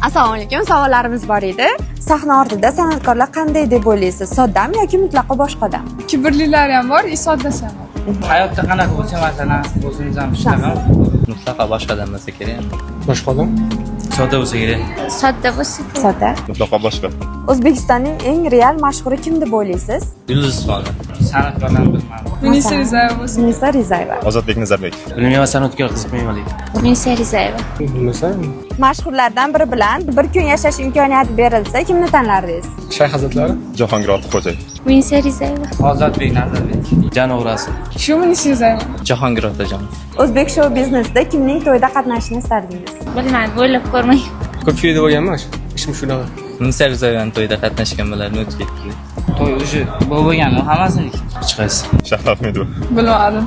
Assalomu alaykum. Savollarimiz bor edi. Sahna ortida san'atkorlar qanday deb o'ylaysiz? Soddami yoki mutlaqo boshqa odam? Kibrlilari ham bor, soddasi ham bor. Hayotda qanaqa bo'lsa, masalan, o'zimiz ham shunaqa. Mutlaqo boshqa odam bo'lsa kerak. Boshqa odam. Sodda bo'lsa kerak. Sodda bo'lsa. Sodda. Mutlaqo boshqa. O'zbekistonning eng real mashhuri kim deb o'ylaysiz? Yulduz Usmonova. San'atkorlarni bilmadim. Munisa Rizayeva bo'lsa. Munisa Rizayeva. Ozodbek Nazarbekov. Bilmayman, san'atga qiziqmayman lekin. Munisa Rizayeva. Bilmasam. Mashhurlardan biri bilan bir kun yashash imkoniyati berilsa, kimni tanlardingiz? Shayx hazratlari. Jahongir Ortiqxo'jayev. Munisa Rizayeva. Ozodbek Nazarbek. Janov Rasul. Shu Munisa Rizayeva. Jahongir Otajonov. O'zbek shou biznesida kimning to'yida qatnashishini istardingiz? Bilmadim, o'ylab ko'rmagan. Ko'pchilikda bo'lganman. Ishim shunaqa. Munisa Rizayevani to'yida qatnashgan bo'lardim, o'tib ketdi. To'y уже bo'lgan hammasiniki. Hech qaysi. Shahlo Ahmedova. Bilmadim.